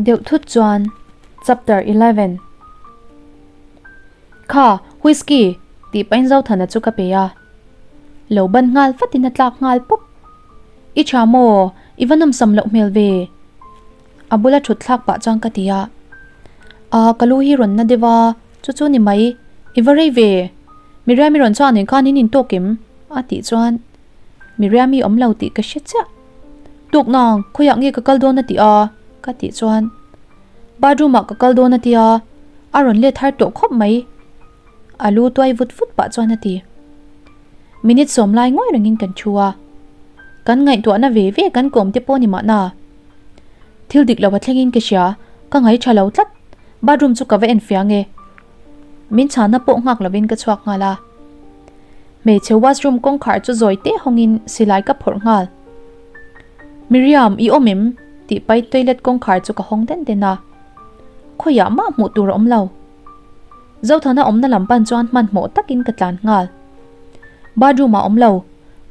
Deuh thut chuan Chapter 11 Kha, whisky! tih pahin Zothana chu ka pe a. Lo ban nghal vatin a tlak nghal pawp. I tha maw? I va nawmsam loh hmel ve? A bula thut thlak pah chuan ka ti a. A, ka lu hi rawn na deuh a, chu chu ni mai. I va rei ve? Miriami rawn chhuak nen khan in intawk em? a tih chuan Miriami awm lo tih ka hre chiah. Tuk nang, khawiah nge ka kal dawn a ti a? ka tih chuan Bathroom ah ka kal dawn a tia, a rawn let har tawh khawp mai. A lu tuai vut vut pah chuan a ti. Minute sawm lai ngawi rengin kan thu a. Kan ngaihtuahna ve ve kan kawm te pawh ni mahna. Thil dik lo a thlengin ka hria, ka ngaih tha lo tlat. Bathroom chu ka va en fiang e. Min chhana pawh nghak lovin ka chhuak nghal a. Hmeichhe washroom kawngkhar chu zawi teh hawngin silai ka phawrh nghal. Miriam, i awm em? tih pai toilet kawngkhar chu ka hawng den den a. Khawiah mah hmuh tur a awm lo. Zothana awmna lam pan chuan hmanhmawh takin ka tlan nghal. Bathroom ah awm lo,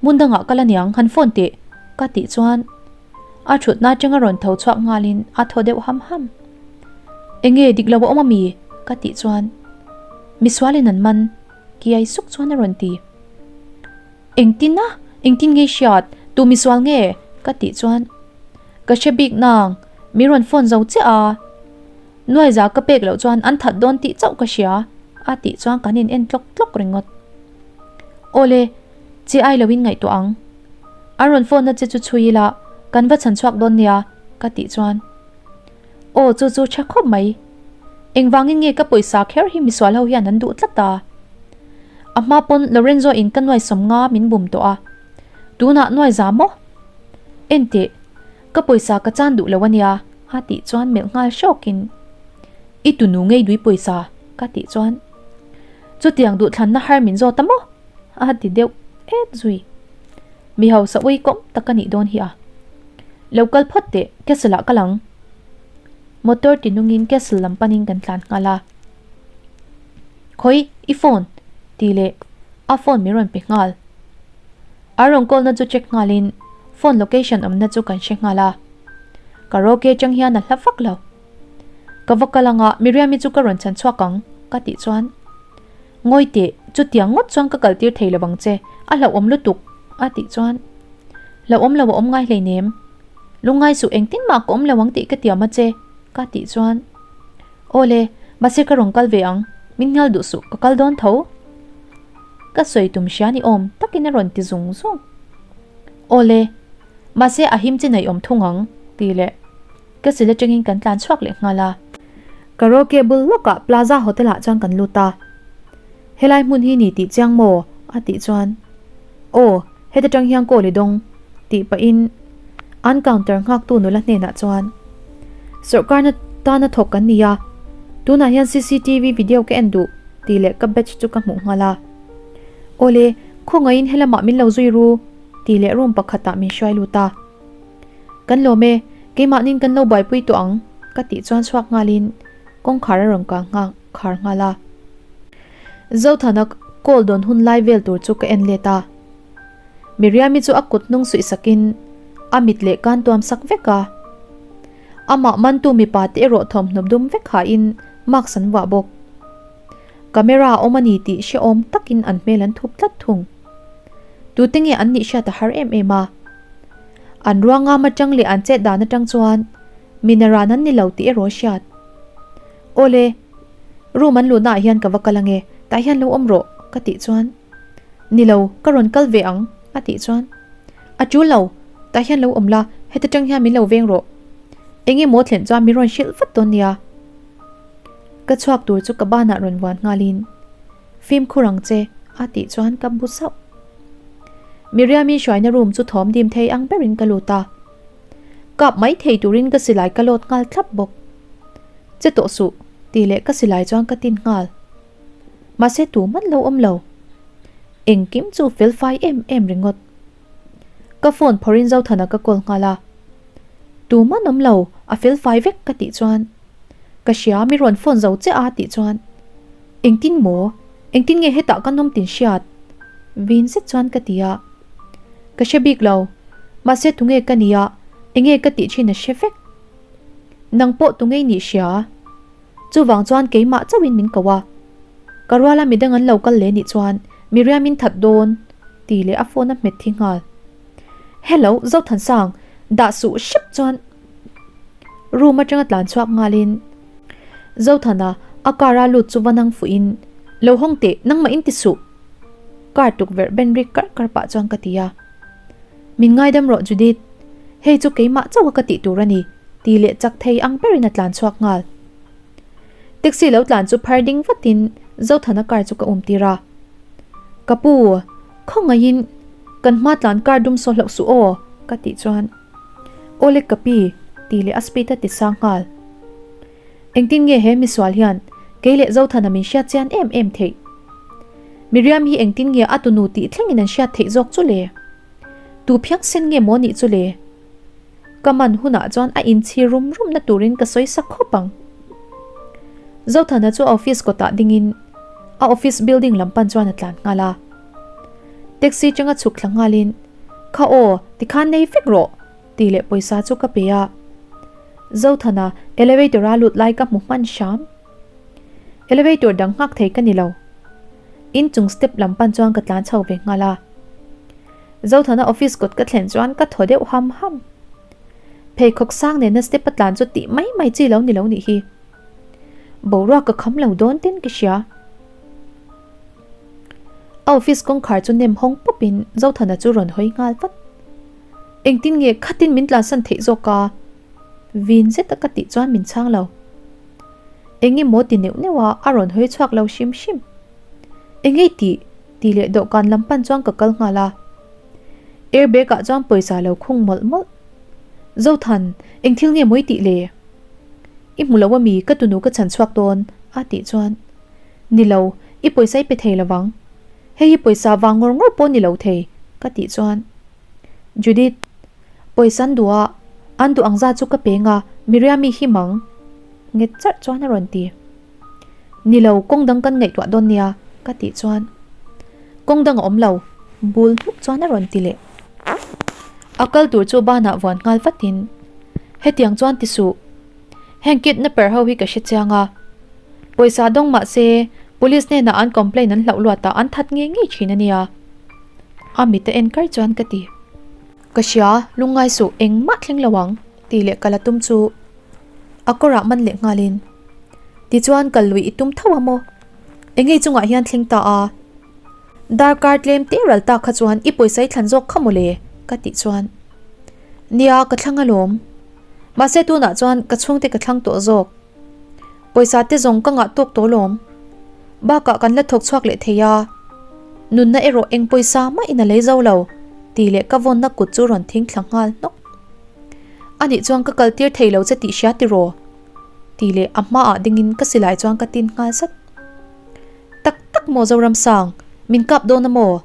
hmun dangah kal aniang han phone teh ka tih chuan a thutna atanga rawn tho chhuak nghalin a thaw deuh ham ham. Enge dik lo a awm ami? ka tih chuan misualin an man kiai suk chuan a rawn ti. Engtin a? Engtin nge hriat? Tu misual nge? ka tih chuan ka hre bik nang, mi rawn phone zo chiah a. Nuaiza ka pek loh chuan an that dawn tih chauh ka hria a tih chuan kan in en tlawk tlawk ringawt. Awle, chi ai loin ngaihtuah ang. An rawn phone na che chu chhui ila kan va chhan chhuak dawn nia ka tih chuan Aw chu chu tha khawp mai. Engvangin nge ka pawisa kher hi misual ho hian an duh tlat a? A hma pawn Lorenzo in ka nuai sawmnga min bum tawh a. Tunah nuai za maw? Enteh, ka pawisa ka chan duh lo ania a tih chuan melh nghal hrawkin I tunu ngei dui pawisa ka tih chuan Chutiang duhthlanna har min zawt a maw? a ti deuh et zui. Mi hausa ui kawm tak a nih dawn hi a. Lo kal phawt teh, castle ah kal ang. Motor ti nungin castle lam panin kan tlan nghal a. Khawi, i phone? tih leh a phone min rawn pe nghal. A rawn call na chu check nghalin phone location awmna chu kan hre nghal a. Karaoke atang hian a hla vak lo. Ka va kal anga Miriam-i chu ka rawn chhan chhuak ang ka tih chuan Ngawi teh, chutiang ngawt chuan ka kal tir thei lo ang che, a hlauhawm lutuk a tih chuan Hlauhawm lo a awm ngai hleinem. Lungngai suh engtin mah ka awm lo ang tih ka tiam a che ka tih chuan Awle, mahse ka rawn kal ve ang, min nghal duh suh, ka kal dawn tho. Ka sawi tum hria ni awm takin a rawn ti zung zung. Awle, mahse a him chi naih awm thung ang, tih leh ka sil atangin kan tlan chhuak leh nghal a. Karaoke bul lawkah Plaza Hotel ah chuan kan lut a. Helai hmun hi ni tih chiang maw? a tih chuan, Aw, heta tang hian call i dawng, tih pahin an counter nghaktu nula hnenah chuan, Sawrhkarna tana thawk kan ni a, tunah hian cctv video ka en duh, tih leh ka batch chu ka hmuh nghal a. Awle, khawngaihin helamah min lo zui ru, tih leh room pakhatah min hruai lut a. Kan lawm e, keimahnin kan lo buaipui tawh ang, ka tih chuan chhuak nghalin kawngkhar a rawn kal nghal khar nghal a. Zothana call dawn hun lai vel tur chu ka en let a. Miriami chu a kut hnung suih sakin a mit leh kan tuam sak vek a. Amah mantu mipa te erawh thawmhnaw dum vek hain mask an vuah bawk. Camera a awm a ni tih hrehawm takin an hmel an thup tlat thung. Tute nge an nih hriat a har em em a. An ruangam atang leh an chet dan atang chuan minaran an ni lo tih erawh a hriat. Awle, room an luhna ah hian ka va kal ange, tah hian lo awm rawh ka tih chuan Ni lo, ka rawn kal ve ang a tih chuan A tul lo, tah hian lo awm la, heta tang hian min lo veng rawh. Enge maw thlen chuan min rawn hrilh vat dawn nia. Ka chhuak tur chu ka banah rawn vuan nghalin Fimkhur ang che a tih chuan ka bu sauh. Miriam-i hruaina room chu thawm dim thei ang berin ka lut a. Kap mai thei turin ka silai ka lawt nghal thlap bawk. Che tawh suh, tih leh ka silai chuan ka tin nghal. Mahse tu man lo awm lo. Engkim chu fel fai em em ringawt. Ka phone phawrhin Zothana ka call nghal a. Tu man awm lo, a fel fai vek ka tih chuan. Ka hria mi rawn phone zo che a tih chuan. Engtin maw? Engtin nge hetah ka nawm tin hriat? Vin zet chuan ka ti a. Ka hre bik lo. Mahse tunge ka nia, enge ka tih thin a hre vek. Nang pawh tu ngei nih hria. Chuvang chuan keimah chauhin min ko a. Ka ruala midang an lo kal leh nih chuan Miriam in that dawn tih leh a phone a hmet thi nghal. Hello Zothansang, dah suh hrep chuan room atanga tlan chhuak nghalin Zothana a car a lut chu va nang fuhin Lo hawng teh, nangmah in ti suh! Car tukverh ben rik karh karh pah chuan ka ti a. Min ngaidam rawh Judith, hei chu keimah chauh a ka tih tur a ni tih leh chak thei ang berin a tlan chhuak nghal. Taxi lo tlan chu phar ding vatin Zothana car chu ka um tir a. Ka pu, khawngaihin kan hma tlan car dum saw hlauh suh aw ka tih chuan Awle ka pi tih leh a speed a ti sang nghal. Engtin nge he misual hian kei leh Zothana min hriat chian em em theih? Miriam hi engtin nge a tunu tih thlengin an hriat theih zawk chu le? Tu phiang sen nge maw nih chu le? Ka man hunah chuan a inchhir rum rum na turin ka sawi sak khawp ang. Zothana chu a office kawtah dingin a office building lam pan chuan a tlan nghal a. Taxi changa chhuk thla nghalin, Kha aw, tikhan nei vek rawh, tih leh pawisa chu ka pe a. Zothana elevator a lut lai ka hmu hman hram. Elevator dang nghak thei ka ni lo. Inchung step lam pan chuan ka tlan chho ve nghal a. Zothana office kawt ka thlen chuan ka thaw deuh ham ham. Pheikhawk sang nena step a tlan chu tih mai mai chi lo ni lo nih hi. Boruak ka kham lo dawn tin ka hria. A office kawngkhar chu nem hawng pawp in Zothana chu rawn hawi nghal vat. Engtin nge khatin min tlansan theih zawk a? Vin zet a ka tih chuan min chhang lo. Eng emaw ti neuh neuh a a rawn hawi chhuak lo hrim hrim. Engei tih? Tih leh dawhkan lam pan chuan ka kal nghal a. Airbag ah chuan pawisa lo khung mawlh mawlh. Zothan, eng thil nge mawi tih le? I hmu lo ami, ka tunu ka chhan chhuak dawn a tih chuan. Ni lo, i pawisa i pe thei lovang. Hei hi pawisa vang ngawr ngawr pawh ni lo thei ka tih chuan. Judith, pawisa an duh a, an duh ang zat chu ka peng a, Miriami hi mang. Nghet charh chuan a rawn ti. Ni lo, kawng dang kan ngaihtuah dawn nia, ka tih chuan kawng dang a awm lo, bul hmuk chuan a rawn ti leh. A kal tur chu banah vuan nghal vatin, Hetiang chuan ti suh, heng kidnapper ho hi ka hre chiang a, pawisa dawng mah se police hnenah an complaint an hlauh luat ah an that ngei ngei thin a nia, a mit a en kar chuan ka ti. Ka hria, lungngai suh, engmah thleng lo ang, tih leh ka la tum chu a kawrah man leh nghalin, Tichuan kal lui i tum tho a maw? Engei chungah hian thleng ta a? Darkar tlem teh ral tak kha chuan i pawisa i thlan zawk kha maw le? ka tih chuan, Nia, ka thlang alawm. Mahse tunah chuan ka chhungte ka thlang tawh zawk. Pawisa te zawng ka ngah tawk tawh lawm. Bakah kan la thawk chhuak leh thei a, nunna erawh eng pawisa mah in a lei zo lo tih leh ka vawnna kut chu rawn thing thla nghal hnawk. Anih chuan ka kal tir thei lo che tih hria tiraw? Tih leh a hmaah dingin ka silai chuan ka tin nghal zat. Tak tak maw Zoramsang, min kap dawn a maw?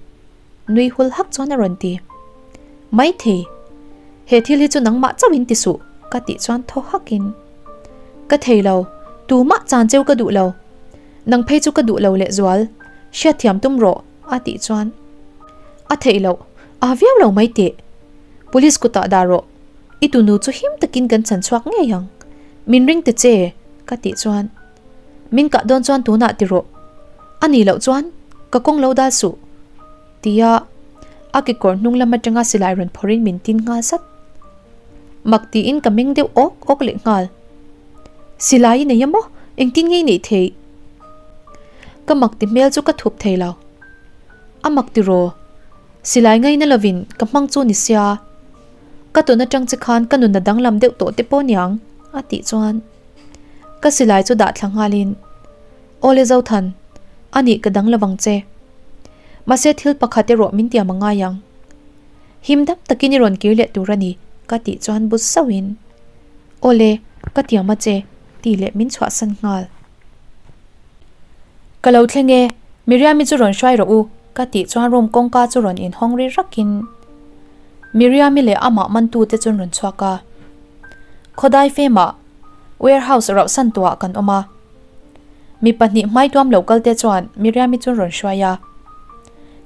Nui hul hak chuan a rawn ti. Maithei, he thil hi chu nangmah chauhin ti suh, ka tih chuan thaw hakin. Ka thei lo, tumah chan cheu ka duh lo. Nang phei chu ka duh lo lehzual, hriatthiam tum rawh, a tih chuan. A theih loh, a viau lo mai teh. Police kutah dah rawh, i tunu chu him takin kan chan chhuak ngei ang. Min ring ta che, ka tih chuan. Min kah dawn chuan tunah ti rawh. A nih loh chuan ka kawng lo dal suh. Tia a kekawr hnung lam atanga silai rawn phawrhin min tin nghal zat. Mak tiin ka meng deuh awk awk leh nghal. Silai i nei a maw? Engtin nge i neih theih? Ka mak ti hmel chu ka thup thei lo. A mak ti raw. Silai ngaina lovin ka hmang chu ni sia. Ka tawn atang che khan ka nun a danglam deuh tawh te pawh niang a tih chuan. Ka silai chu dah thla nghalin, Awle Zothan, a nih ka dang lovang che. Mahse thil pakhat erawh min tiam a ngai ang. Him dam takin i rawn kir leh tur a ni, ka tih chuan but sauhin, Awle, ka tiam a che, tih leh min chhuahsan nghal. Ka lo thleng e, Miriami chu rawn hruai rawh u, ka tih chuan room kawngka chu rawn inhawng ri rakin Miriami leh amah mantute chu an rawn chhuak a. Khawdai femah warehouse rauhsan tuah kan awm a. Mi pahnih hmaituam lo kalte chuan Miriami chu rawn hruai a.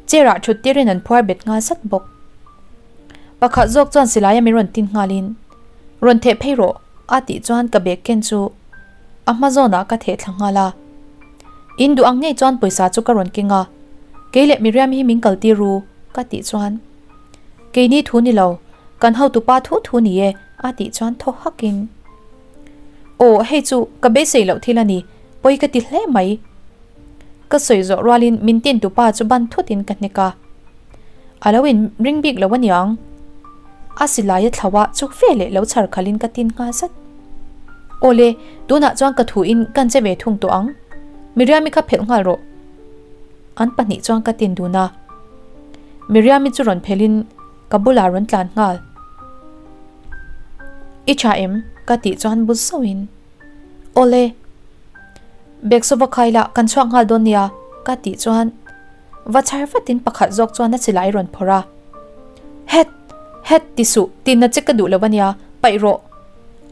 Chair ah thut tirin an phuar bet nghal sat bawk. Pakhat zawk chuan silaia min rawn tin nghalin, Rawn theh phei rawh. A tih chuan ka bag ken chu a hma zawnah ka theh thla nghal a. In duh ang ngei chuan pawisa chu ka rawn keng a, kei leh Miriam hi min kal tir u ka tih chuan keini thu ni lo, kan hotupa thu thu ni e a tih chuan thaw hakin Aw hei chu ka beisei loh thil a ni, pawi ka ti hle mai. Ka sawi zawh rualin min tintupa chu ban thutin ka hnek a. A lo in ring bik lo aniang. A silai a thlauh a chu fe leh lo chhar khalhin ka tin nghal zat. Awle, tunah chuan ka thu in kan che ve thung tawh ang. Miriami kha phelh nghal rawh. An pahnih chuan ka tin dun a. Miriami chu rawn phelhin ka bulah rawn tlan nghal. I tha em? Ka tih chuan bu zauhin. Awle, bag saw va khai la kan chhuak nghal dawn nia ka tih chuan Va chhar vatin pakhat zawk chuan a silai rawn phawrh a. Het! Het! Ti suh, tinna che ka duh lo ania, paih rawh!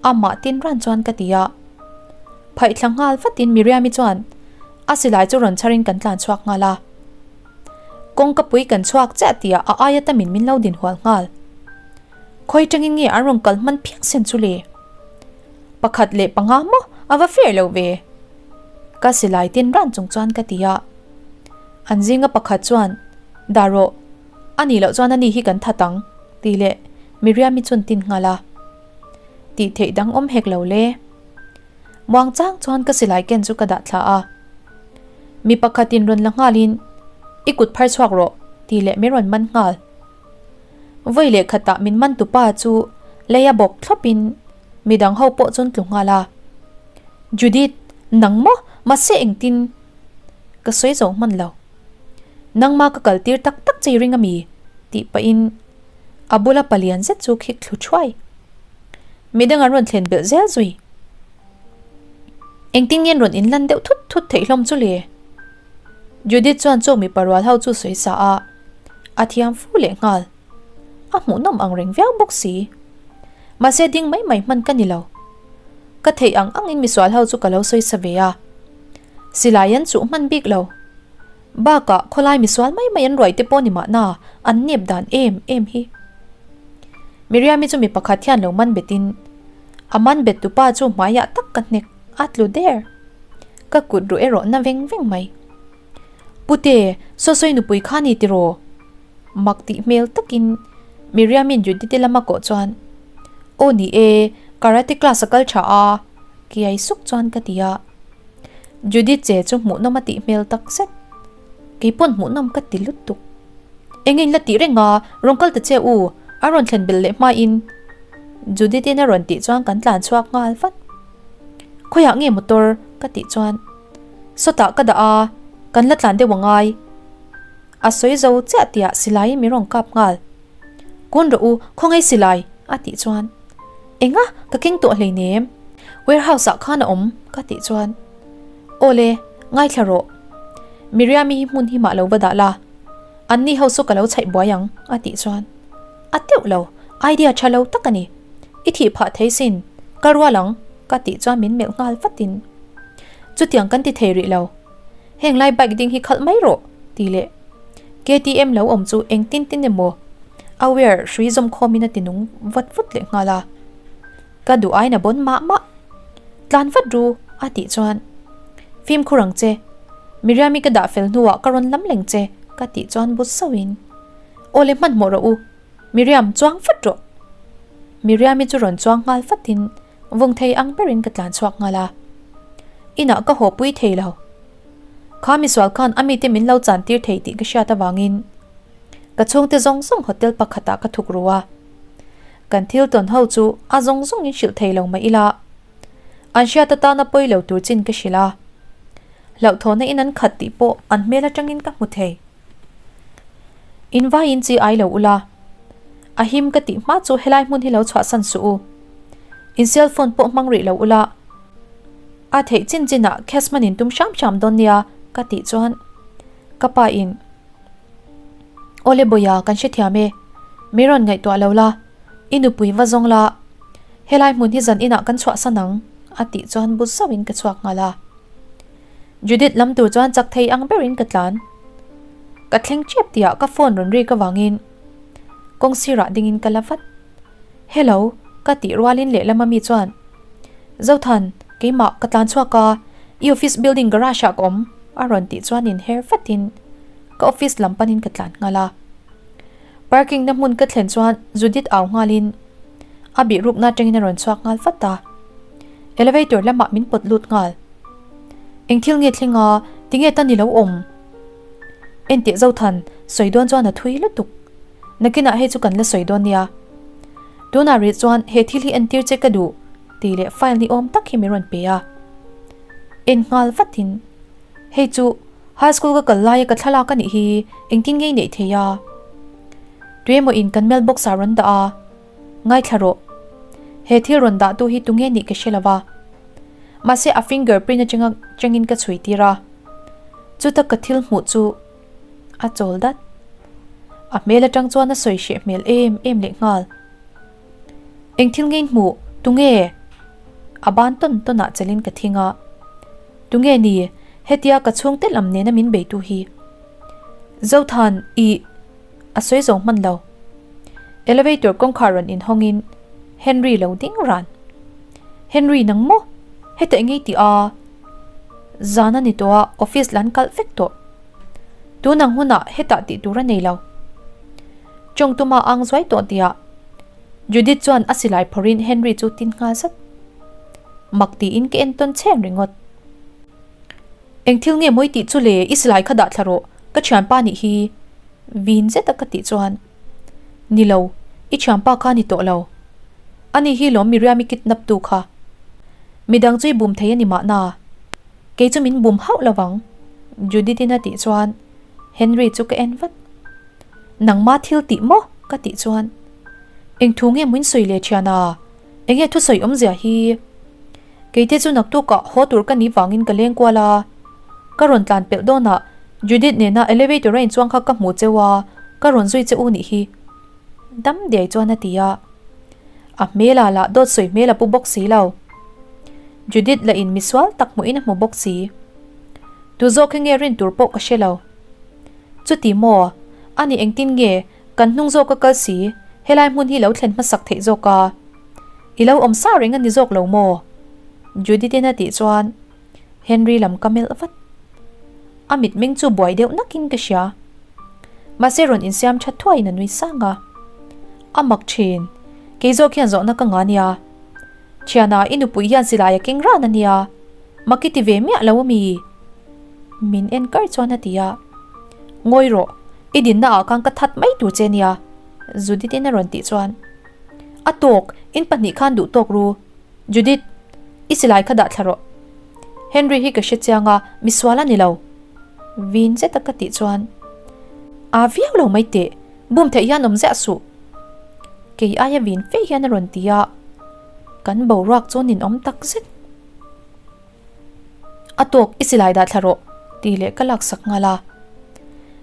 Amah tin ran chuan ka ti a. Phaih thla nghal vatin Miriami chuan a silai chu rawn chharin kan tlan chhuak nghal a. Kawngka pui kan chhuak chiah tihah a aia tamin min lo din hual nghal. Khawi tangin nge an rawn kal hman phiang sen chu le? Pakhat leh panga maw a va fair lo ve? Ka silai tin ran chung chuan ka ti a. An zinga pakhat chuan, Dah rawh, a nih loh chuan ani hi kan that ang, tih leh Miriami chun tin nghal a. Tih theih dang awm hek lo le. Muang chang chuan ka silai ken chu ka dah thla a. Mi pakhatin rawn la nghalin, I kut phar chhuak rawh, tih leh min rawn man nghal. Vawi leh khatah min man tupa chu lei a bawk thlawpin midang ho pawh chun tlu nghal a. Judith, nang maw? Mahse engtin? Ka sawi zo hman lo. Nangma ka kal tir tak tak che i ring a mi? Tih pahin a bula palian zet chu khik thlu thuai. Midang an rawn thlen belh zel zui. Engtin nge an rawn inlan deuh thut thut theih hlawm chu le? Judith chuan chaw mipa rual ho chu sawi sa a, a thiam fu leh nghal. A hmuhnawm ang reng viau bawk si. Mahse ding mai mai hman ka ni lo. Ka theih ang angin misual ho chu ka lo sawi sa ve a. Silai an chuh hman bik lo. Bakah khawlai misual mai mai an ruai te pawh ni mahna an nep dan em em hi. Miriami chu mi pakhat hian lo man betin a man bet tupa chu hmaiah tak ka hnek a tlu der. Ka kut ruh erawh na veng veng mai. Pute, Saw sawi nupui kha ni tiraw? Mak tih hmel takin Miriamin Judith-i lama kawh chuan, Aw ni e, karate class a kal tha a, kiai suk chuan ka ti a. Judith che chu hmuhnawm a tih hmel tak zet. Kei pawn hmuhnawm ka ti lutuk. Eng in la tih reng a, rawn kal ta che u, a rawn thlen belh leh hmain Judith-in a rawn tih chuan kan tlan chhuak nghal vat. Khawiah nge motor? ka tih chuan sawtah ka dah a, kan la tlan deuh a ngai. A sawi zo chiah tihah silaiin min rawn kap nghal. Kun rawh u, khawngaih silai! a tih chuan Enga ka keng tawh hleinem, warehouse ah khan a awm ka tih chuan Awle, ngaithla rawh. Miriami hi hmun hi mah lo va dah la, anni ho saw ka lo chhaih buai ang a tih chuan A teuh lo, idea tha lo tak a ni. I thih phah thei sin, ka rual ang ka tih chuan min melh nghal vatin Chutiang kan ti thei rih lo. Heng lai bike ding hi khalh mai rawh tih leh KTM lo awm chu engtin tin emaw a wire hrui zawm khawmin a ti nung vat vut leh nghal a. Ka duh aiin a bawn mah mah. Tlan vat ru a tih chuan Fimkhur ang che, Miriami ka dah fel hnuah ka rawn lam leng che ka tih chuan but sauhin Aw le hmanhmawh rawh u, Miriam chuang vat rawh. Miriami chu rawn chuang nghal vatin Vung thei ang berin ka tlan chhuak nghal a. Inah ka haw pui thei lo. Kha misual khan a mite min lo chan tir thei tih ka hriat avangin ka chhungte zawng zawng hotel pakhatah ka thuk ru a. Kan thil tawn ho chu a zawng zawngin hrilh thei lo mah ila an hriat atana pawi lo tur chin ka hrilh a. Hlauhthawhna in an khat tih pawh an hmel atangin ka hmu thei. In vaiin chi ai lo ula, a him ka tih hma chu helai hmun hi lo chhuahsan suh u. In cell phone pawh hmang rih lo ula, a theih chin chinah cash hman in tum hram hram dawn nia ka tih chuan ka pa in Awle Bawia kan hrethiam e, mi rawn ngaihtuah lo la, i nupui va zawng la, helai hmun hi zan inah kan chhuahsan ang a tih chuan bu zauhin ka chhuak nghal a. Judith lam tur chuan chak thei ang berin ka tlan. Ka thleng tep tihah ka phone rawn rik avangin kawng sirah dingin ka la vat. Hello, ka tih rualin lehlama mi chuan. Zothan, keimah ka tlan chhuak a, i office building garage ah ka awm a rawn tih chuan inher vatin ka office lam panin ka tlan nghal a. Parking na hmun ka thlen chuan Judith au nghalin a bih rukna atangin a rawn chhuak nghal vat a. Elevator lamah min pawt lut nghal. Eng thil nge thleng a, tinge tan i lo awm? Enteh Zothan, sawi dawn chuan a thui lutuk. Nakinah hei chu kan la sawi dawn nia. Tunah rih chuan he thil hi entir che ka duh tih leh file ni awm tak hi min rawn pe a. En nghal vatin, Hei chu high school ka kal laia ka thlalak a nih hi, engtin nge i neih thei a? Tuemaw in kan mail box ah rawn dah a, ngaithla rawh. He thil rawn dah tu hi tunge nih ka hre lo va. Mahse a finger print atanga changin ka chhui tir a. Chuta ka thil hmuh chu a chawl dat. A hmel atang chuan a sawi hreh hmel em em leh nghal. Eng thil ngei hmuh? Tunge? A ban tawn tawn ah chelin ka thing a. Tunge ni? Hetia ka chhungte lam nena min beitu hi. Zothan, ih. A sawi zo hman lo. Elevator kawngkhar rawn inhawngin Henry lo ding ran. Henry nang maw? Heta engei tih a? Zan a ni tawh a, office lan kalh vek tawh. Tun ang hunah hetah tih tur a nei lo. Chawngtuma ang zuai tawh tihah Judith chuan a silai phawrhin Henry chu tin nghal zat. Mak tiin ka entawn chhen ringawt. Eng thil nge mawi tih chu le, i silai kha dah thla rawh, ka thianpa nih hi vin zet a ka tih chuan Ni lo, i thianpa kha ni tawh lo. Ani hi lawm Miriam i kidnap tu kha. Midang chu i bum thei a ni mahna. Kei chu min bum hauh lo vang, Judith-in a tih chuan Henry chu ka en vat. Nangma thil tih maw? ka tih chuan Eng thu nge min sawi leh thian a? Enge thusawi awmzia hi? Keite chu naktukah haw tur ka nih vangin ka leng kual a, ka rawn tlan pelh dawnah Judith nena elevator a inchuang kha ka hmu cheu a, ka rawn zui che u nih hi. Dam diai chuan a ti a. A hmel ah lah dawt sawi hmel a pu bawk si lo. Judith lah in misual tak hmuhin a hmu bawk si. Tu zawk hi nge rin tur pawh ka hre lo. Chuti maw? Ani engtin nge kan hnung zawk a kal si, helai hmun hi lo thlen hmasak theih zawk a? I lo awm sa reng a ni zawk lo maw? Judith-in a tih chuan Henry lam ka melh vat. A mitmeng chu buai deuh nakin ka hria. Mahse rawn insiam tha thuaiin a nui sang a. A mak thin. Kei zawk hian zawhna ka ngah nia. Thiana, i nupui hian silai a keng ran a nia. Mak i ti ve miah lo ami? Min en kar chuan a ti a. Ngawi rawh, i dinna ah khan ka that mai tur che nia. Judith-in a rawn tih chuan. A tawk, in pahnih khan duh tawk ru. Judith, i silai kha dah thla rawh. Henry hi ka hre chiang a, misual a ni lo. Vin zet a ka tih chuan, A viau lo mai teh, bum theih hian awm ziah suh. Kei aia vin fe hian a rawn ti a, kan boruak chu ninawm tak zet. A tawk, i silai dah thla rawh, tih leh ka laksak nghal a.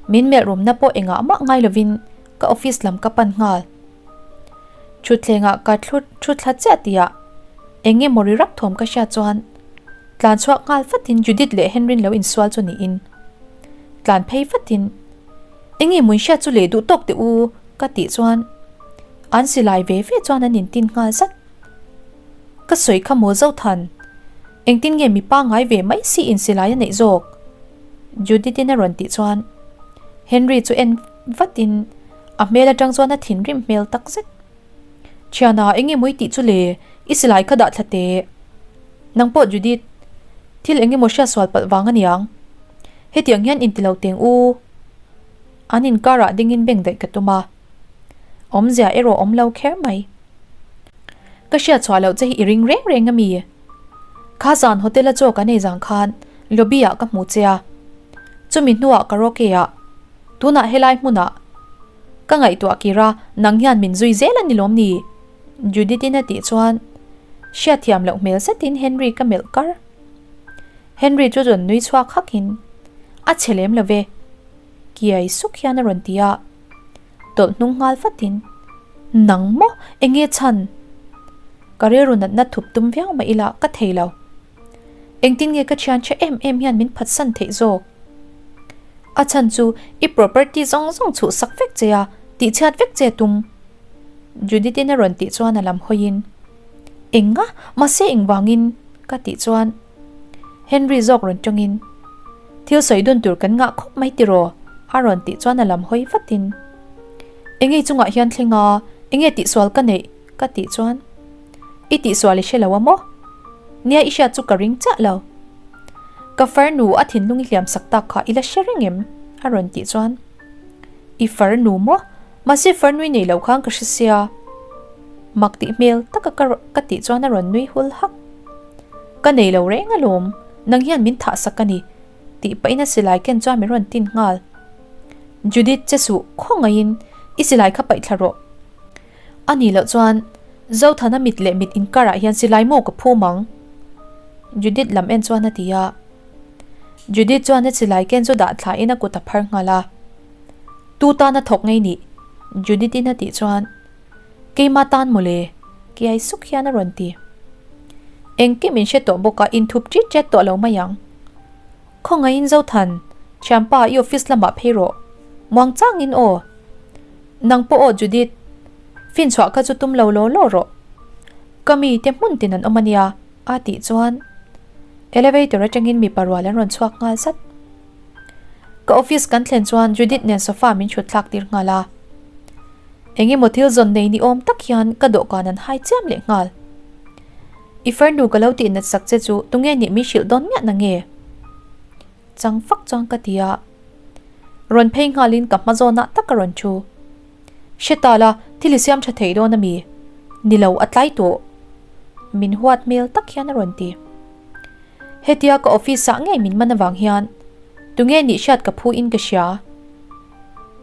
Min melh rumna pawh engah mah ngai lovin ka office lam ka pan nghal. Thutthlengah ka thlu thu thla chiah tihah eng nge maw ri rak thawm ka hriat chuan tlan chhuak nghal fatin Judith leh Henry lo insual chu niin tlan phei fatin eng nge maw in hriat chu leh duh tawk teh u ka tih chuan an silai ve ve chuan an intin nghal zat. Ka sawi kha maw Zothan engtin nge mipa ngai ve mai si in silai a neih zawk? Judith in a rawn tih chuan Henry chu en vatin A hmel atang chuan a thinrim hmel tak zet. Thiana, eng nge maw i tih chu le? I silai kha dah thla teh. Nang pawh Judith, thil eng emaw hriat sual palh vang a niang. Hetiang hian inti lo teng u. An inkarah dingin beng daih ka tum a. Awmzia erawh awm lo kher mai. Ka hriat chhuah loh che hi i ring reng reng a mi? Kha zan hotel a chaw kan ei zang khan lobby ah ka hmu che a. Chumi hnuah karaoke ah Tunah helai hmunah ka ngaihtuah kir a, nang hian min zui zel a ni lawm ni? Judith-in a tih chuan hriatthiam loh hmel zetin Henry ka melh kar. Henry chu rawn nui chhuak hakin, A chhe lem lo ve, kiai suk hian a rawn ti a, tawlh hnung nghal vatin, Nang maw? Enge chhan? Ka rilru natna thup tum viau mah ila ka thei lo. Engtin nge ka thian tha em em hian min phatsan theih zawk? A chhan chu i property zawng zawng chhuh sak vek che a, tihchhiat vek che tum. Judith-in a rawn tih chuan a lam hawiin. Enga? Mahse engvangin? Ka tih chuan Henry zawk rawn tawngin, Thil sawi dun tur kan ngah khawp mai tiraw? a rawn tih chuan a lam hawi vatin, Engei chungah hian thleng a, enge tihsual ka neih? Ka tih chuan, I tihsual i hre lo a maw? Nia i hriat chu ka ring chiah lo. Ka farnu a thinlung i hliam sak tak kha i la hre reng em? a rawn tih chuan, I farnu maw? Mahse farnui nei lo khan ka hre sia. Mak tih hmel taka ka ka tih chuan a rawn nui hul hak. Ka nei lo reng alawm, nang hian min thah sak a ni, tih pahin a silai ken chuan min rawn tin nghal. Judith che suh, khawngaihin i silai kha paih thla rawh. A nih loh chuan Zothana mit leh mit inkarah hian silai maw ka phum ang? Judith lam en chuan a ti a. Judith chuan a silai ken chu dah thlain a kut a phar nghal a. Tu tan a thawk ngei nih? Judith-in a tih chuan, Keima tan mawle, kiai suk hian a rawn ti. Engkim in hre tawh bawk a, inthup ṭit ṭet tawh lo mai ang. Khawngaihin Zothan, thianpa i office lamah phei rawh. Muang changin aw. Nang pawh aw Judith, finchhuah kha chu tum lo law law rawh. Ka mite hmun tin an awm a nia, a tih chuan elevator atangin mipa rual an rawn chhuak nghal zat. Ka office kan thlen chuan Judith nen sofa min thut thlak tir nghal a. Engemaw thil zawn nei ni awm tak hian ka dawhkan an hai chiam leh nghal. I farnu ka lo tih nat sak che chu tunge nih min hrilh dawn miah na nge? Chang fak chuan ka ti a. Rawn phei nghalin ka hma zawnah tak a rawn thu. Hre ta la, thil i siam tha thei dawn a mi? Ni lo, a tlai tawh. Min huat hmel tak hian a rawn ti. Hetia ka office ah ngei min man avang hian tunge nih hriat ka phu in ka hria.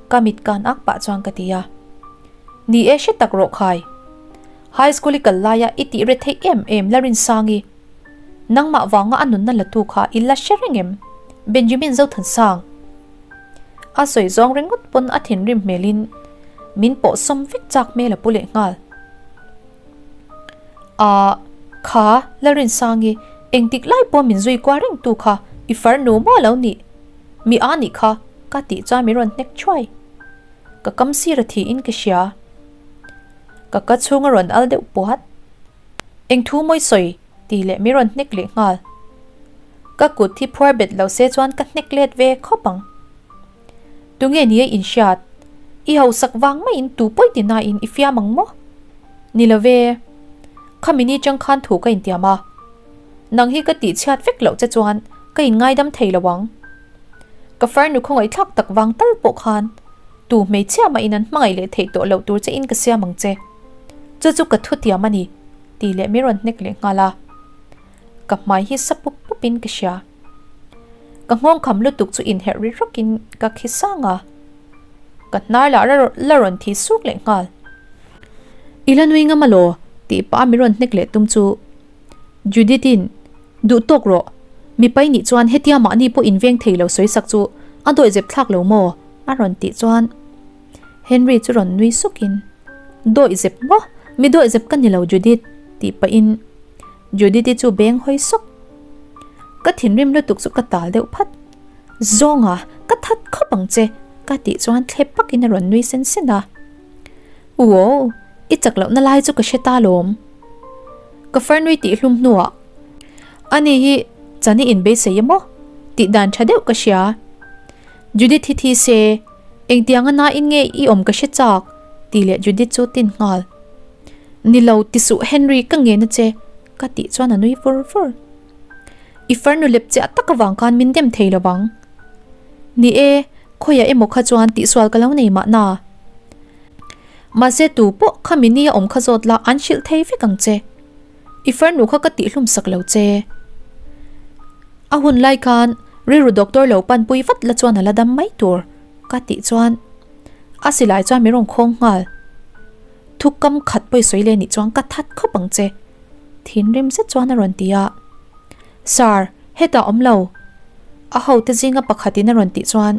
Ka mit kan ak pah chuan ka ti a. Ni e hre tak rawh khai. High school i kal laia i tih re theih em em la Rinsangi. Nangmah vanga a nunna la tu kha i la hre reng em? Benjamin Zothansang. A sawi zawng ringawt pawn a thinrim hmelin min pawh sawm vek chak hmel a pu leh nghal. Ahh, kha Lalrinsangi, engtik lai pawh min zui kual reng tu kha i farnu maw lo nih? Mi a nih kha, ka tih chuan min rawn hnek thuai. Ka kam sir a thiin ka hria. Ka ka chhung a rawn al deuh puat. Eng thu mawi sawi? tih leh min rawn hnek leh nghal. Ka kut hi phuar bet lo se chuan ka hnek let ve khawp ang. Tunge ni a inhriat? I hausak vang maiin tu pawi ti nain i fiam ang maw? Ni lo ve. Khami ni chang khan thu ka intiam a. Nang hi ka tihchhiat vek loh che chuan ka inngaidam thei lo ang. Ka farnu khawngaihthlak tak vang tal pawh khan tu hmeichhia mahin an hmangaih leh theih tawh loh tur che in ka siam ang che. Chu chu ka thutiam a ni, tih leh min rawn hnek leh nghal a. Ka hmai hi sa pup pup in ka hria. Ka nghawng kham lutuk chu inherh ri rawk in ka khi sang a. Ka hnar lah la rawn thi suk leh nghal. I la nui ngam alaw? tih pah a min rawn hnek leh tum chu Judith in duh tawk rawh. Mipai nih chuan hetia mahni pawh inveng thei lo sawi sak chu a dawihzep thlak lo maw? a rawn tih chuan Henry chu rawn nui suk in Dawihzep maw? Mi dawihzep ka ni lo Judith tih pah in Judith-i chu beng hawi sawk. Ka thinrim lutuk chu ka tal deuh phat. Zawnga, ka that khawp ang che, ka tih chuan thlep pakin a rawn nui sen sen a. Uo, i chak lohna lai chu ka hre ta lawm. Ka farnui tih hlum hnuah, Ani hi chani inbeisei emaw? Tih dan tha deuh ka hria. Judith hi thi se, engtianga nain nge i awm ka hre chak? Tih leh Judith chu tin nghal. Ni lo ti suh Henry ka ngen a che ka tih chuan a nui vur vur. I farnu lep chiah tak avang khan min dem thei lo vang. Ni e, khawiah emaw kha chuan tihsual ka lo nei mahna. Mahse tu pawh kha mi nia awm kha zawt la an hrilh thei vek ang che. I farnu kha ka tihhlum sak lo che. A hun lai khan rilru doctor lo panpui vat la chuan a la dam mai tur ka tih chuan a silai chuan min rawn khawng nghal. Thukam khat pawi sawi leh nih chuan ka that khawp ang che. Thinrim zet chuan a rawn ti a. Sir, hetah awm lo. A hote zinga pakhatin a rawn tih chuan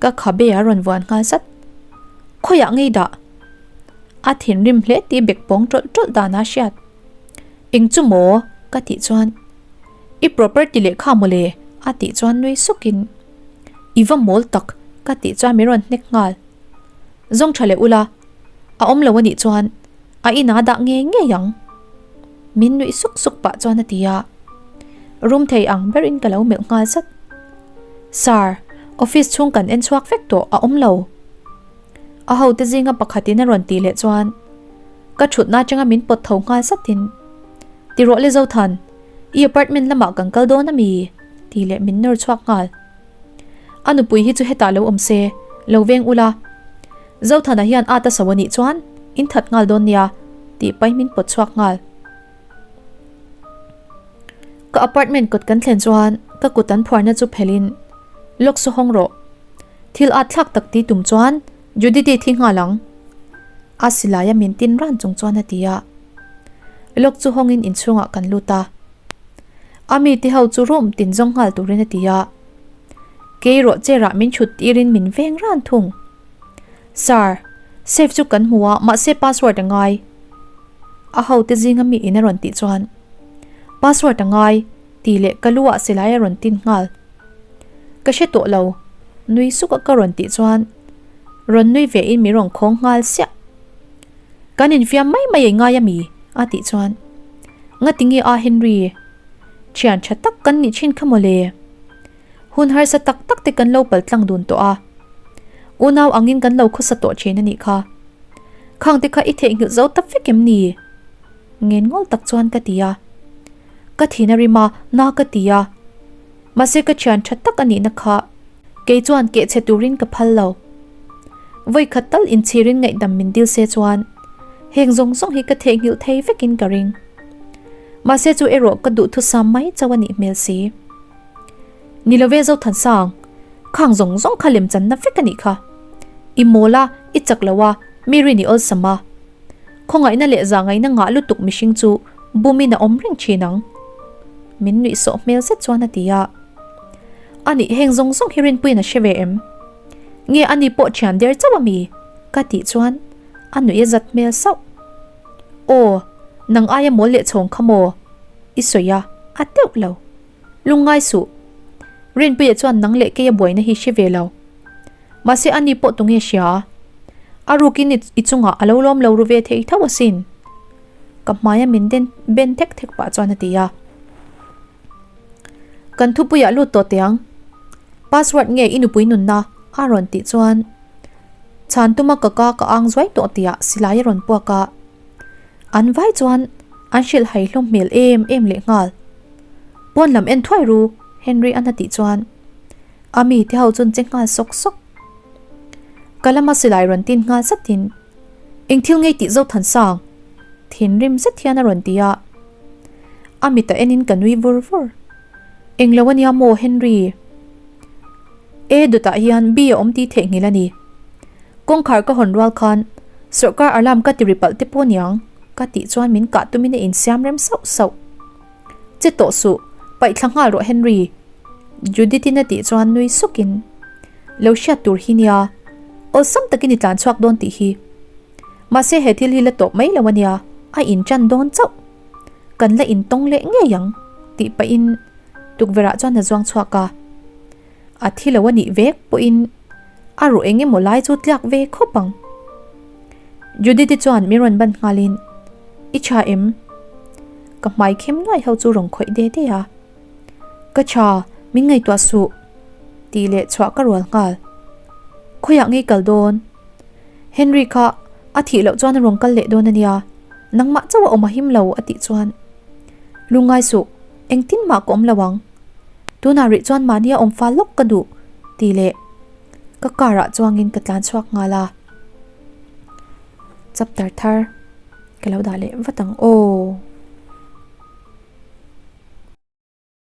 ka khabe a rawn vuan nghal zat. Khawiah ngei dah? A thinrim hle tih bek pawng tawlh tawlh dan a hriat. Eng chu maw? Ka tih chuan I property lehkha mawle a tih chuan nui sukin I va mawl tak ka tih chuan min rawn hnek nghal. Zawng tha leh ula, a awm lo a nih chuan a inah dah ngei ngei ang. Min nuih suk suk pah chuan a ti a. Rum thei ang berin ka lo melh nghal zat. Sir, office chhung kan en chhuak vek tawh a awm lo. A hote zinga pakhatin a rawn tih leh chuan ka thutna atanga min pawt tho nghal zatin, Ti rawh le Zothan, i apartment lamah kan kal dawn a mi? tih leh min nawr chhuak nghal. A nupui hi chu hetah lo awm se, lo veng ula. Zothana hian at a so a nih chuan in that nghal dawn nia tih pahin min pawt chhuak nghal. Ka apartment kawt kan thlen chuan ka kut an phuarna chu phelhin Lawk saw hawng rawh. Thil at thlak tak ti tum chuan Judith-i thi nghal ang. A silaia min tin ran chung chuan a ti a. Lawk chu hawngin inchhungah kan lut a. A mite ho chu room tin zawng nghal turin a ti a. Kei rawh chair ah min thut tirin min veng ran thung. Sir, safe chu kan hmu a mahse password a ngai. A hote zinga mi in a rawn tih chuan password a ngai tih leh ka lu ah silai a rawn tin nghal. Ka hre tawh lo, nui suk a ka rawn tih chuan rawn nui ve in min rawn khawng nghal siah. Kan infiam mai mai ei ngai a mi? a tih chuan Ngati nge a Henry? Thian tha tak kan nih thin kha mawle. Hun harsa tak tak te kan lo pal tlang dun tawh a. Unau angin kan lo khawsa tawh thin a nih kha. Khang te kha i theihnghilh zo ta vek em ni? Ngen ngawl tak chuan ka ti a. Ka thin a rim a, na ka ti a. Mahse ka thian tha tak a nihna kha kei chuan keh chhe turin ka phal lo. Vawi khat tal inchhirin ngaihdam min dil se chuan heng zawng zawng hi ka theihnghilh thei vekin ka ring. Mahse chu erawh ka duhthusam mai chauh a nih hmel si. Ni lo ve Zothansang, khang zawng zawng kha lemchanna vek a nih kha. I mawl a, i chak lo a, mi rin i awlsam a. Khawngaihna leh zahngaihna ngah lutuk mihring chu bumin a awm reng thin ang. Min nuih sawh hmel zet chuan a ti a. A nih heng zawng zawng hi Rinpuiin a hre ve em? Nge a ni pawh thian der chauh a mi? Ka tih chuan a nuih a zat hmel sauh. Aw, nang aia mawl leh chhawng kha maw? I sawi a, a teuh lo. Lungngai suh. Rinpuia chuan nang leh keia buaina hi hre ve lo. Mahse ani pawh tunge hria? A rukin i chungah a lo lawm lo ru ve thei tho asin. Ka hmaia min den ben thek thek pah chuan a ti a. Kan thupuiah lut tawh teh ang. Password nge i nupui nunna a rawn tih chuan chhan tuma ka ka ka ang zuai tawh tihah silai a rawn puak a. An vai chuan an hrilh hai hlawm hmel em em leh nghal. Pawn lam en thuai ru Henry an a tih chuan A mi te ho chuan che nghal sawk sawk. Ka lama silai rawn tin nghal zatin, Eng thil ngei tih Zothansang? Thinrim zet hian a rawn ti a. A mita enin ka nui vur vur. Eng lo ania maw Henry? E dawtah hian B a awm tih theihnghilh a ni. Kawngkhar ka hawn rual khan sawrkar alarm ka ti ri palh te pawh niang ka tih chuan min kah tumin a insiam rem sauh sauh. Che tawh suh, paih thla nghal rawh Henry. Judith-in a tih chuan nui sukin, Lo hriat tur hi nia, awlsam takin i tlan chhuak dawn tih hi. Mahse he thil hi la tawp mai lo a nia, a inṭan dawn chauh. Kan la intawng leh ngei ang, tih pahin tukverhah chuan a zuang chhuak a. A thi lo a nih vek pawhin a ruh eng emaw lai chu tliak ve khawp ang. Judith-i chuan min rawn ban nghalin, I tha em? Ka hmai khem nuai ho chu rawn khawih de de a. Ka tha, min ngaihtuah suh. Tih leh chhuah ka rual nghal. Khawiah ngei kal dawn? Henry kha a thih loh chuan a rawn kal leh dawn a nia, nangmah chauh a awm a him lo a tih chuan. Lungngai suh, engtin mah ka awm lo ang. Tunah rih chuan mahnia awm fal lawk ka duh tih leh ka car ah chuangin ka tlan chhuak nghal a. Chapter thar ka lo dah leh vat ang aw.